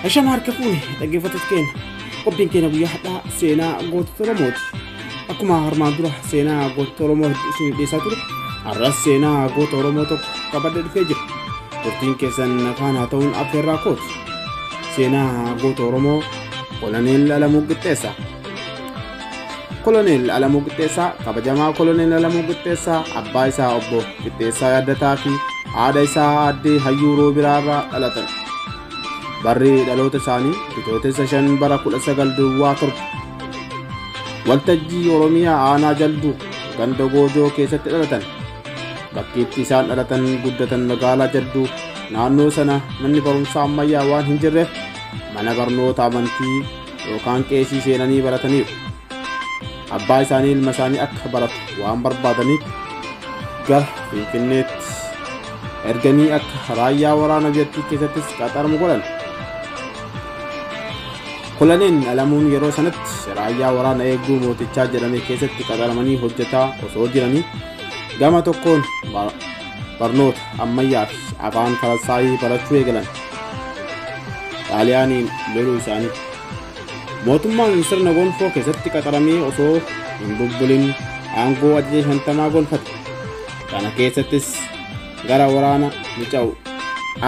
Ashama harka fuune dhaggeeffattoota keenya qophiin keenya guyyaa har'aa seenaa gootota Oromooti. Akkuma armaan dura seenaa gootota Oromoo hedduu isiniif dhiyeessaa ture, har'as seenaa goota Oromoo tokko qabadhee dhufee jira. Turtiin keessan faana haa ta'uun affeerraa kooti. Seenaa goota Oromoo Koloneel Alamuu Qixxeessaa. Koloneel Alamuu Qixxeessaa kabajamaa Koloneel Alamuu Qixxeessaa abbaa isaa obbo Qixxeessaa Yaaddataa fi haadha isaa aaddee Hayyuu Roobiraa irraa dhalatan. Barri dhaloota isaanii Bitootessa 5 bara 1907 waltajjii Oromiyaa aanaa Jalduu ganda Goojoo keessatti dhalatan. Bakki itti isaan dhalatan guddatan magaalaa Jalduu naannoo sana manni barumsaa ammayyaa waan hin jirreef mana barnoota amantii yookaan qeesii seenanii barataniiru. Abbaa isaanii ilma isaanii akka baratu waan barbaadaniif gara Finfinneetti erganii akka raayyaa waraana biyyattii keessattis qaxaramu godhan. Koloneel Alamuun yeroo sanatti raayyaa waraana eegduu mootichaa jedhame keessatti qaxaramanii hojjetaa osoo jiranii gama tokkoon barnoota ammayyaa fi afaan Faransaayii barachuu eegalan. Xaaliyaaniin loluu isaanii. Mootummaan sirna gonfoo keessatti qaxaramee osoo hin bubbulin aangoo ajaja 50 gonfate. Kana keessattis gara waraana Mica'u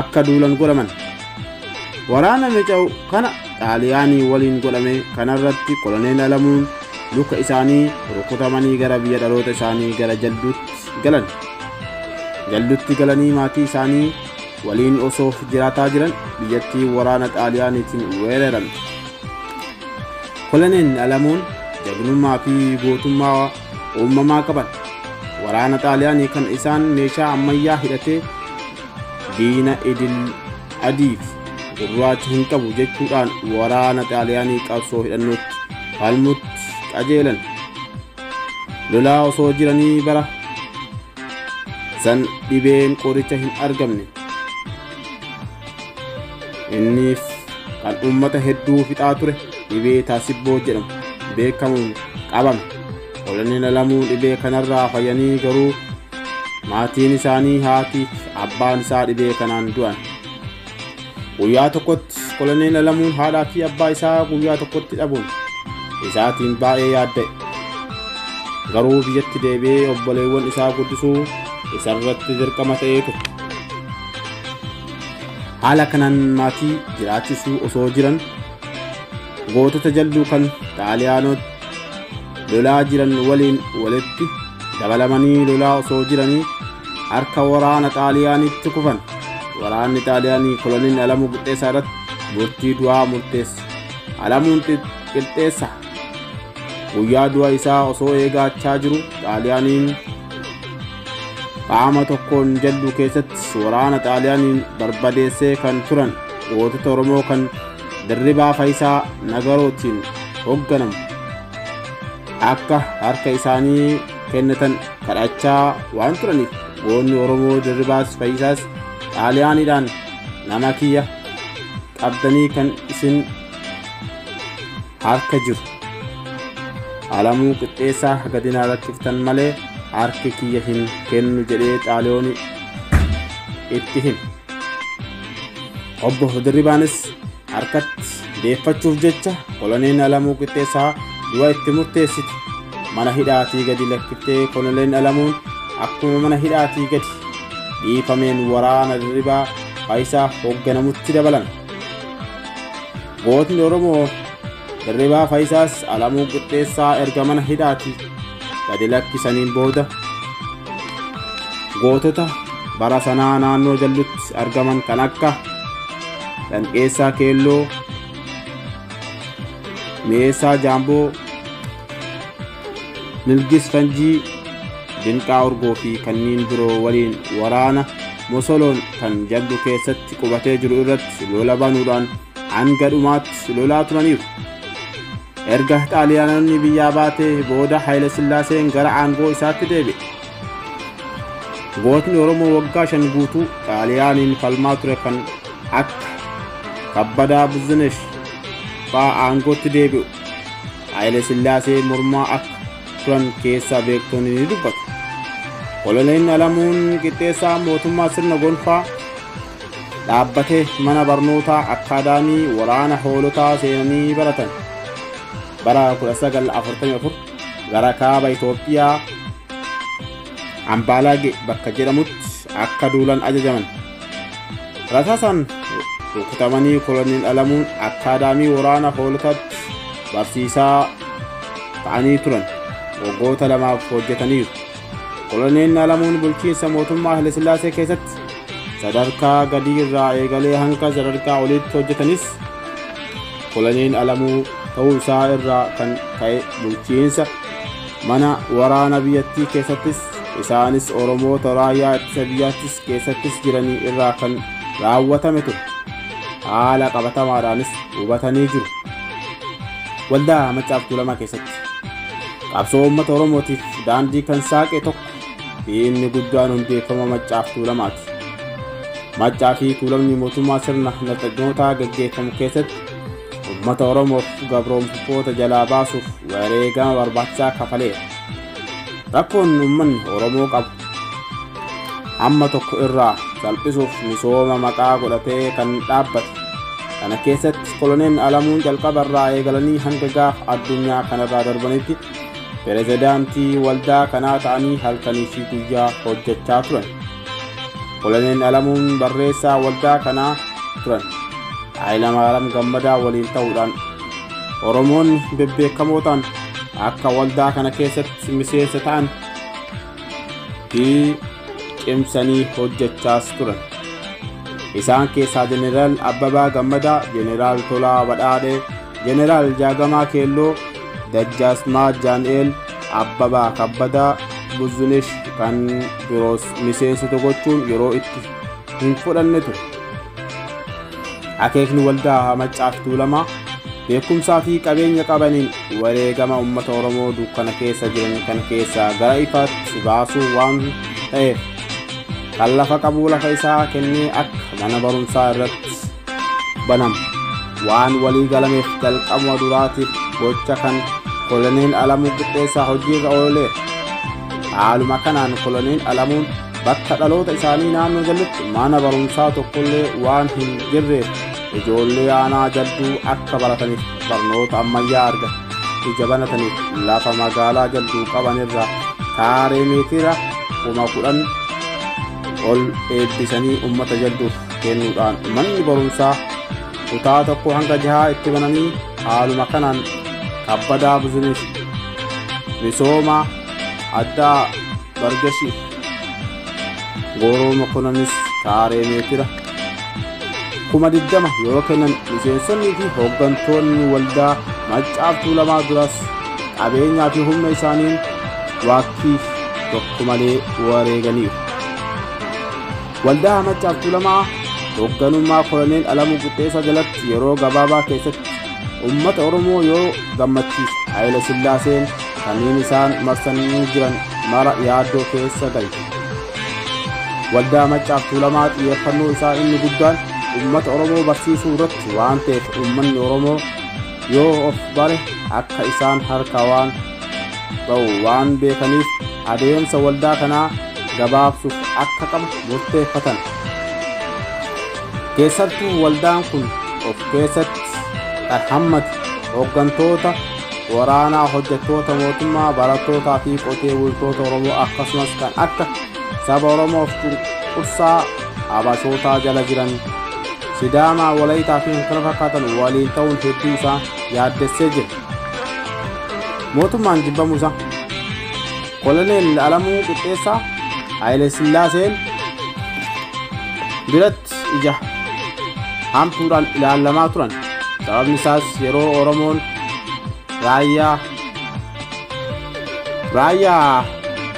akka duulan godhaman. Waraana Mica'u kana Xaaliyaanii waliin godhame kanarratti Koloneel Alamuun luka isaanii rukutamanii gara biyya dhaloota isaanii gara Jalduutti galan. Jalduutti galanii maatii isaanii waliin osoo jiraataa jiran biyyattii waraana Xaaliyaaniitiin weeraramte. Koloneel Alamuun jagnummaa fi gootummaa uumamaa qaban. Waraana Xaaliyaanii kan isaan meeshaa ammayyaa hidhatee diina idil adii fi gurraacha hin qabu jechuudhaan waraana Xaaliyaanii qabsoo hidhannootti falmutti qajeelan. Lolaa osoo jiranii bara san dhibeen qoricha hin argamne. Inniif kan uummata hedduu fixaa ture dhibee taasibboo jedhamu beekamuun qabame. Koloneel Alamuun dhibee kanarraa fayyanii garuu maatiin isaanii haatii fi abbaan isaa dhibee kanaan du'an. Guyyaa tokkotti Koloneel Alamuun haadhaa fi abbaa isaa guyyaa tokkotti dhabuun isaatiin baay'ee yaadda'e. Garuu biyyatti deebi'ee obboleewwan isaa guddisuu isarratti dirqama ta'ee ture. Haala kanaan maatii jiraachisuu osoo jiran gootota Jalduu kan Xaaliyaanota lolaa jiran waliin walitti dabalamanii lolaa osoo jiranii harka waraana Xaaliyaanitti kufan. Waraanni Xaaliyaanii Koloneel Alamuu Qixxeessaa irratti murtii du'aa murteesse. Alamuun Qixxeessaa guyyaa du'a isaa osoo eegaachaa jiru Xaaliyaaniin qaama tokkoon Jalduu keessatti waraana Xaaliyaaniin barbadeessee kan turan gootota Oromoo kan Dirribaa Fayisaa Nagarootiin hoogganamu akka harka isaanii kennatan kadhachaa waan turaniif goonni Oromoo Dirribaas Fayisaas Xaaliyaaniidhaan nama kiyya qabdanii kan isin harka jiru. Alamuu Qixxeessaa gadi na lakkiftan malee harki kiyya hin kennu jedhee Xaaliyooni itti hime. Obbo Dirribaanis harkatti deeffachuuf jecha Koloneel Alamuu Qixxeessaa du'a itti murteessite. Mana hidhaatii gadi lakkiftee Koloneel Alamuun akkuma mana hidhaatii gadi dhiifameen waraana Dirribaa Fayisaa hoogganamutti dabalame. Gootni Oromoo Dirribaa Fayisaas Alamuu Qixxeessaa erga mana hidhaatii gadi lakkisaniin booda gootota bara sanaa naannoo Jalduutti argaman kan akka Dhanqeessaa Keelloo, Mi'eessaa Jaamboo, Nilgis Fanjii, Dinqaa Urgoo fi kanneen biroo waliin waraana Mosoloon kan Jalduu keessatti qubatee jiru irratti lola banuudhaan hanga dhumaatti lolaa turaniiru. Erga Xaaliyaanonni biyyaa baatee booda Haayile Sillaaseen gara aangoo isaatti deebi'e. Gootni Oromoo waggaa 5 guutuu Xaaliyaaniin falmaa ture kan akka Kabbadaa Buzinesh fa'aa aangootti deebi'u. Haayile Sillaasee mormaa akka turan keessaa beektonni ni dubbatu. Koloneel Alamuun Qixxeessaa mootummaa sirna gonfaa Dhaabbate mana barnootaa akkaadaamii waraana hoolotaa seenanii baratan. Bara 1944 gara kaaba Itoophiyaa Ambaalaage bakka jedhamutti akka duulan ajajaman. Rasaasaan rukutamanii koloneel Alamuun akkaadaamii waraana hoolotaatti barsiisaa ta'anii turan. Waggoota lamaaf hojjetaniiru. Koloneel Alamuun bulchiinsa mootummaa Hayilasillaasee keessatti sadarkaa gadii irraa eegalee hanga sadarkaa oliitti hojjetanis koloneel Alamuu ta'uu isaa irraa kan ka'e bulchiinsa mana waraana biyyattii keessattis isaanis Oromoota raayyaa ittisa biyyaattis keessattis jiranii irraa kan raawwatame ture. Haala qabatamaadhaanis hubatanii jiru. Waldaa Maccaaf Tuulamaa keessatti qabsoo uummata Oromootiif daandii kan saaqe tokko inni guddaan hundeeffama Maccaaf Tuulamaati. Maccaa fi Tuulamni mootummaa sirna nafxanyootaa gaggeeffamu keessatti uummata Oromoof gabroomtoota jalaa baasuuf wareegama barbaachisaa kafaleera. Rakkoon uummanni Oromoo qabu amma tokko irraa salphisuuf misooma maqaa godhatee kan dhaabbate. Kana keessatti koloneel Alamuun jalqaba irraa eegalanii hanga gaafa addunyaa kanarraa darbanitti pirezidaantii waldaa kanaa ta'anii halkanii fi guyyaa hojjechaa turan. Koloneel Alamuun barreessaa waldaa kanaa turan. Hayilamaariyaam Gammadaa waliin ta'uudhaan Oromoonni bebbeekamoo ta'an akka waldaa kana keessatti miseensa ta'an fi cimsanii hojjechaas turan. Isaan keessaa Jeneraal Abbabaa Gammadaa, Jeneraal Tolaa Badhaadhee, Jeneraal Jaagamaa Keelloo, Dajjaasmaa Jaan'eel, Abbabaa Kabbadaa, Buzunesh kan biroos miseensota gochuun yeroo itti hin fudhanne ture. Akeekni waldaa Maccaaf Tuulamaa beekumsaa fi qabeenya qabaniin wareegama uummata Oromoo dukkana keessa jiran kan keessaa gara ifaatti baasuu waan ta'eef kan lafa qabuu lafa isaa kennee akka mana barumsaa irratti banamu waan walii galameef jalqabuma duraatiif gocha kan koloneel Alamuu Qixxeessaa hojiirra ooleera. Haaluma kanaan koloneel Alamuun bakka dhaloota isaanii naannoo jalatti mana barumsaa tokkollee waan hin jirreef ijoollee aanaa jadduu akka barataniif barnoota ammayyaa argatan ija banataniif lafa magaalaa jadduu qaban irraa kaaree meetira 10,000 ol eebbisanii uummata jadduuf kennuudhaan manni barumsaa kutaa 1 hanga 6 itti bananii haaluma kanaan Kabbadaa Buzunesh misooma addaa Bargashiif Gooroo Mokonnonis kaaree meetira 20,000 yoo kennan miseensonnii fi hooggantoonni waldaa Maccaaf Tuulamaa duras qabeenyaa fi humna isaaniin waakkii tokko malee wareeganiiru. Waldaa Maccaaf Tuulamaa hoogganummaa koloneel Alamuu Qixxeessaa jalatti yeroo gabaabaa keessatti uummata Oromoo yoo gammachiise Hayila Sillaaseen kanneen isaan marsanii jiran mara yaaddoo keessa galche. Waldaa Maccaaf Tuulamaa xiyyeeffannoo isaa inni guddaan uummata Oromoo barsiisuu irratti waan ta'eef uummanni Oromoo yoo of bare akka isaan harka waan ba'u waan beekaniif adeemsa waldaa kanaa gabaabsuuf akka qabu murteeffatan. Keessattuu waldaan kun of keessatti kan hammate hooggantoota waraanaa, hojjettoota mootummaa, barattootaa fi qotee bultoota Oromoo akkasumas kan akka saba Oromoof cunqursaa Habashootaa jala jiran Sidaamaa, Walayitaa fi kan kana fakkaatan waliin ta'uun hedduu isaa yaaddessee jira. Mootummaan jibbamuu isaa Koloneel Alamuu Qixxeessaa Haayile Sillaaseen biratti ija hamtuudhaan ilaalamaa turan. Sababni isaas yeroo Oromoon raayyaa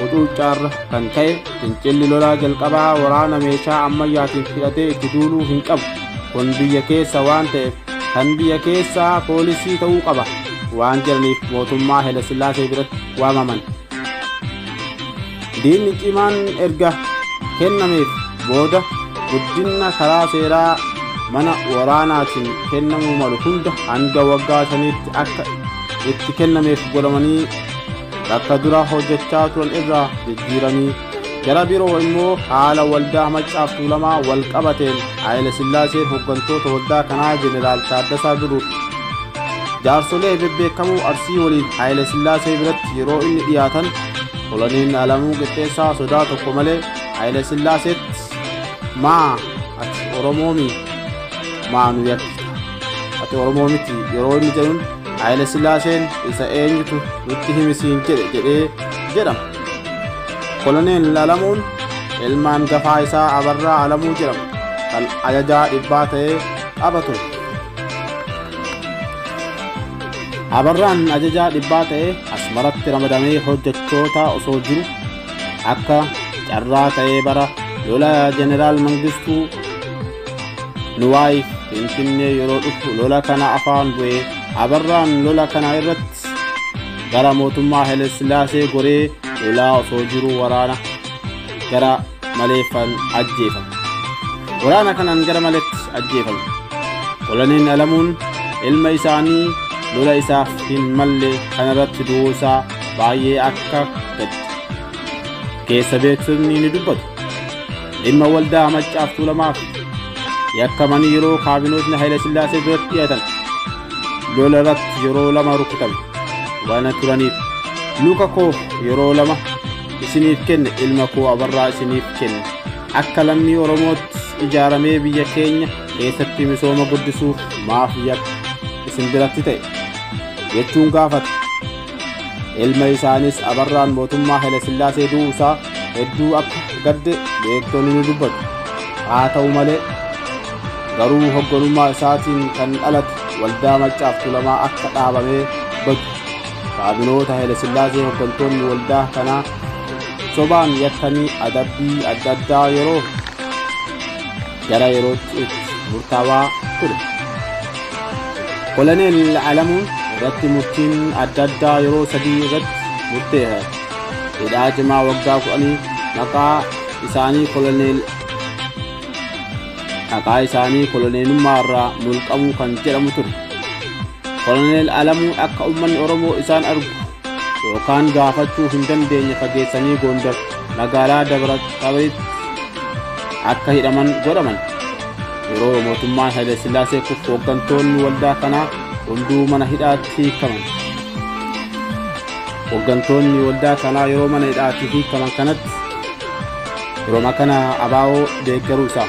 hucuuccaarra kan ka'e fincilli lolaa jalqabaa waraana meeshaa ammayyaatiin hidhatee itti duuluu hin qabu. Kun biyya keessa waan ta'eef kan biyya keessaa poolisii ta'uu qaba waan jedhaniif mootummaa Haayile Sillaasee biratti waamaman. Diinni cimaan erga kennameef booda guddina karaa seeraa mana waraanaatiin kennamuu malu hunda hanga waggaa 5tti akka itti kennameef godhamanii bakka dura hojjechaa turan irraa jijjiiranii Gara biroo immoo haala waldaa Maccaaf Tuulamaa wal qabateen Haayile Sillaaseen hooggantoota waldaa kanaa Jeneraal Taaddasaa Birruu jaarsolee bebbeekamoo Arsii waliin Haayile Sillaasee biratti yeroo inni dhiyaatan Koloneel Alamuu Qixxeessaa sodaa tokko malee Haayile Sillaaseetti maa ati Oromoomi maa nu yakkita ati Oromoo miti yeroo inni jedhuun Haayile Sillaaseen isa eenyutu nutti himisiin jedhe jedhee jedhama. Koloneel Alamuun ilmaan gafaa isaa Abarraa Alamuu jedhama kan ajajaa dhibbaa ta'ee qaba ture. Abarraan ajajaa dhibbaa ta'ee Asmaratti ramadamee hojjechoota osoo jiru akka carraa ta'ee bara lola Jeneraal Mangistuu Nuwaayiif Finfinnee yeroo dhufu lola kana afaan bu'ee Abarraan lola kana irratti gara mootummaa Haayile Sillaasee goree lolaa osoo jiru waraana gara maleeffan ajjeefame. Waraana kanaan gara maletti ajjeefame. Koloneel Alamuun ilma isaanii lola isaaf hin malle kanarratti du'uu isaa baay'ee akka gadde keessa beeksisni ni dubbatu. Dhimma waldaa Maccaaf Tuulamaaf yakkamanii yeroo kaabinootni Haayile Sillaasee duratti dhiyaatan lola irratti yeroo lama rukutame waan turaniif luka koo yeroo lama isiniif kenne ilma koo Abarraa isiniif kenne akka lammii Oromootti ijaaramee biyya keenya keessatti misooma guddisuuf maaf yakka isin biratti ta'e jechuun gaafate. Ilma isaanis Abarraan mootummaa Haayile Sillaasee du'uu isaa hedduu akka gadde beektonni ni dubbatu. Haa ta'u malee garuu hoogganummaa isaatiin kan dhalate waldaa Maccaaf Tuulamaa akka dhaabamee badu kaabinoota Haayile Sillaasee hooggantoonni waldaa kanaa sobaan yakkanii adabbii adda addaa yeroo gara yerootti itti murtaawaa ture. Koloneel Alamuun irratti murtiin adda addaa yeroo sadii irratti murteeffame. Hidhaa cimaa waggaa 10 maqaa isaanii koloneelummaa irraa mulqamuu kan jedhamu ture. Koloneel Alamuun akka uummanni Oromoo isaan argu yookaan gaafachuu hin dandeenye fageessanii Gondar magaalaa Dabra Taaboritti akka hidhaman godhaman. Yeroo mootummaan Haayile Sillaasee kufu hooggantoonni waldaa kanaa hunduu mana hidhaatti hiikaman. Hooggantoonni waldaa kanaa yeroo mana hidhaatti hiikaman kanatti yeroo kana abaa'oo deeggaruu isaa.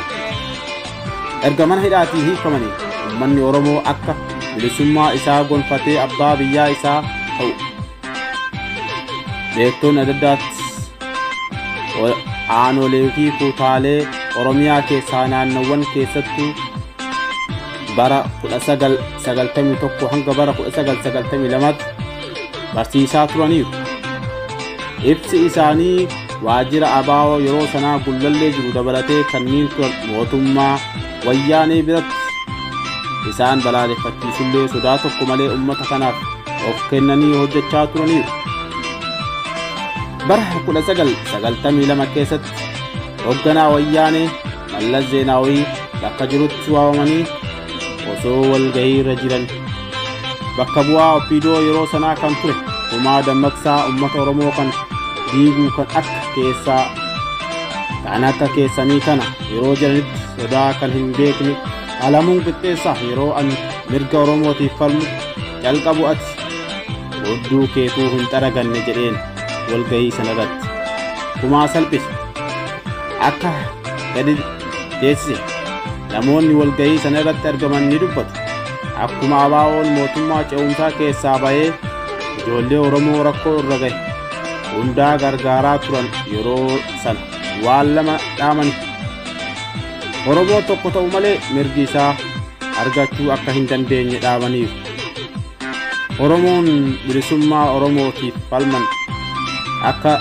Erga mana hidhaatii hiikamanii uummanni Oromoo akka bilisummaa isaa gonfatee abbaa biyyaa isaa ta'u beektoonni adda addaatti aanolee fi kutaalee Oromiyaa keessaa naannowwan keessattuu bara 1991 hanga bara 1992 barsiisaa turaniiru. Ibsi isaanii waajjira abaa'oo yeroo sanaa gullallee jiru dabalatee kanneen turan mootummaa wayyaanee biratti isaan balaaleffachiisullee sodaa tokko malee uummata kanaaf of kennanii hojjechaa turaniiru. Bara 1992 keessatti hoogganaa wayyaanee Mallas Zeenaawii bakka jirutti waamamanii osoo walgahii irra jiran bakka bu'aa Opiidoo yeroo sanaa kan ture Kumaa Dammaqsaa uummata Oromoo kan diiguu kan akka keessanii kana yeroo jiranitti sodaa kan hin beekne Alamuun Qixxeessaa yeroo ani mirga Oromootiif falmu jalqabu ati odduu keetuu hin xaraganne jedheen walgahii sanarratti Kumaa salphise akka gadi teessise. Namoonni walgahii sana irratti argaman ni dubbatu. Akkuma abaa'oon mootummaa ce'umsaa keessaa ba'ee ijoollee Oromoo rakkoo irra gahe hundaa gargaaraa turan yeroo sana waan lama dhaaman. Oromoo tokko ta'u malee mirgi isaa argachuu akka hin dandeenye dhaamaniiru. Oromoon bilisummaa Oromootiif falman akka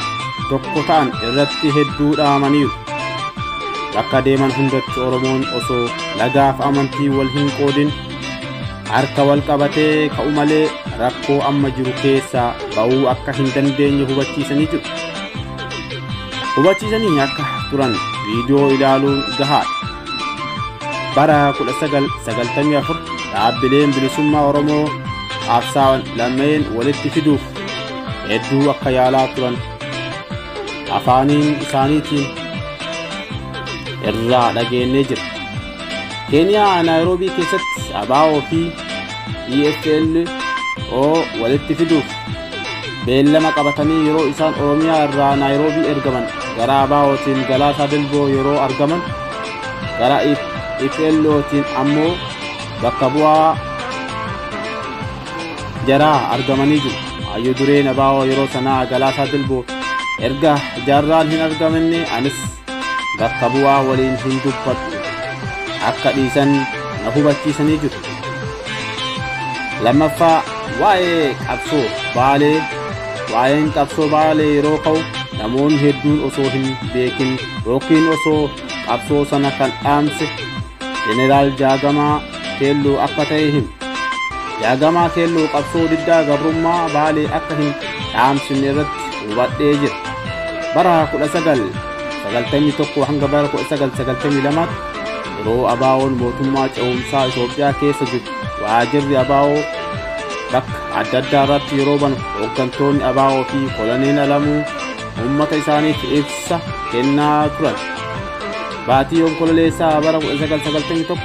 tokko ta'an irratti hedduu dhaamaniiru. Bakka deeman hundatti Oromoon osoo lagaaf amantii wal hin qoodin harka wal qabatee ka'u malee rakkoo amma jiru keessaa ba'uu akka hin dandeenye hubachiisanii jiru. Hubachiisanii akka turan viidiyoo ilaaluun gahaadha. Bara 1994 dhaabbileen bilisummaa Oromoo qabsaa'an lameen walitti fiduuf hedduu akka yaalaa turan afaaniin isaaniitiin irraa dhageenyee jira. Keeniyaa Naayiroobii keessatti ABO fi EFLO walitti fiduuf beellama qabatanii yeroo isaan Oromiyaa irraa Naayiroobii ergaman gara ABOtiin Galaasaa Dilboo yeroo argaman gara EFLOtiin ammoo bakka bu'aa jaraa argamanii jiru. Hayyuu dureen ABO yeroo sanaa Galaasaa Dilboo erga jaarraan hin argaminne anis bakka bu'aa waliin hin dubbadhu akka dhiisan na hubachiisanii jiru. Lammaffaa waa'ee qabsoo Baalee waa'een qabsoo Baalee yeroo ka'u namoonni hedduun osoo hin beekin yookiin osoo qabsoo sana kan dhaamse Jeneraal Jaagamaa Keelloo akka ta'e himu. Jaagamaa Keelloo qabsoo diddaa gabrummaa Baalee akka hin dhaamsine irratti hubadhee jira. Bara 1991 hanga bara 1992 yeroo ABO'n mootummaa ce'umsaa Itoophiyaa keessa jiru waajjirri ABO bakka adda addaa irratti yeroo banu hooggantoonni ABO fi koloneel Alamuu uummata isaaniif ibsa kennaa turan. Baatii Onkololeessaa bara 1991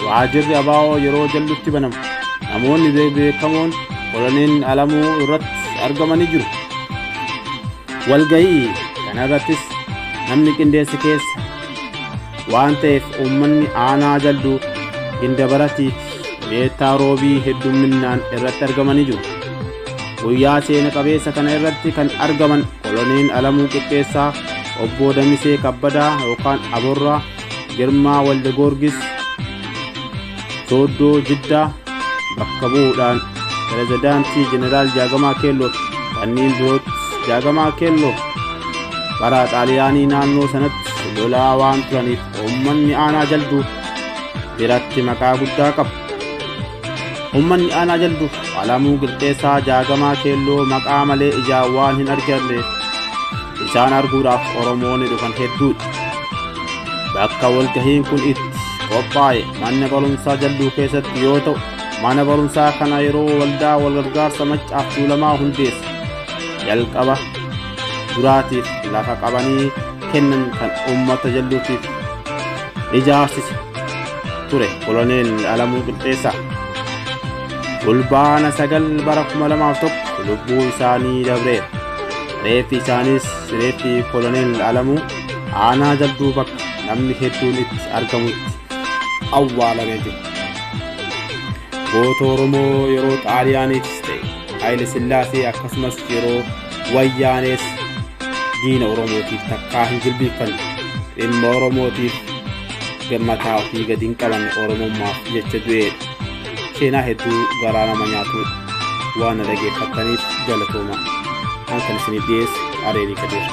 waajjirri ABO yeroo jallutti banamu namoonni beekamoon koloneel Alamuu irratti argamanii jiru. Walgahii kana irrattis namni qindeesse keessa waan ta'eef uummanni aanaa jalduu Gindabaratii Meettaa Roobii heddumminaan irratti argamanii jiru. Guyyaa seena qabeessa kana irratti kan argaman koloneel Alamuu Qixxeessaa, Obbo Damisee Kabbadaa yookaan Aborraa, Girmaa Walde Goorgis, Sooddoo Jiddaa bakka bu'uudhaan pirezidaantii Jeneraal Jaagamaa Keelloo kanneen birootti Jaagamaa Keelloo bara Xaaliyaanii naannoo sanatti lolaa waan turaniif uummanni aanaa jalduu biratti maqaa guddaa qabu. Uummanni aanaa jalduu Alamuu Qixxeessaa Jaagamaa Keelloo maqaa malee ijaan waan hin argamneef isaan arguudhaaf Oromoonni dhufan hedduudha. Bakka walgahiin kun itti qophaa'e mana barumsaa jalduu keessatti yoo ta'u mana barumsaa kana yeroo waldaa walgargaarsa maccaaf tuulamaa hundeesse jalqaba duraatiif lafa qabanii kennan kan uummata jalluutiif ijaarsise ture koloneel Alamuu Qixxeessaa. Fulbaana 9 bara 2001 lubbuu isaanii dabreera. Reeffi isaanis reeffi koloneel Alamuu aanaa jalduu bakka namni hedduun itti argamutti awwaalamee jira. Goota Oromoo yeroo Xaaliyaaniitis ta'e Haayile Sillaasee akkasumas yeroo Wayyaanees diina Oromootiif takkaa hin jilbiiffanne dhimma Oromootiif mataa ofii gadi hin qabanne Oromummaaf jecha du'eedha. Seenaa hedduu garaa nama nyaatu waan na dhaggeeffattaniif galatooma. Kan isiniif dhiyeesse Areerii Kadir.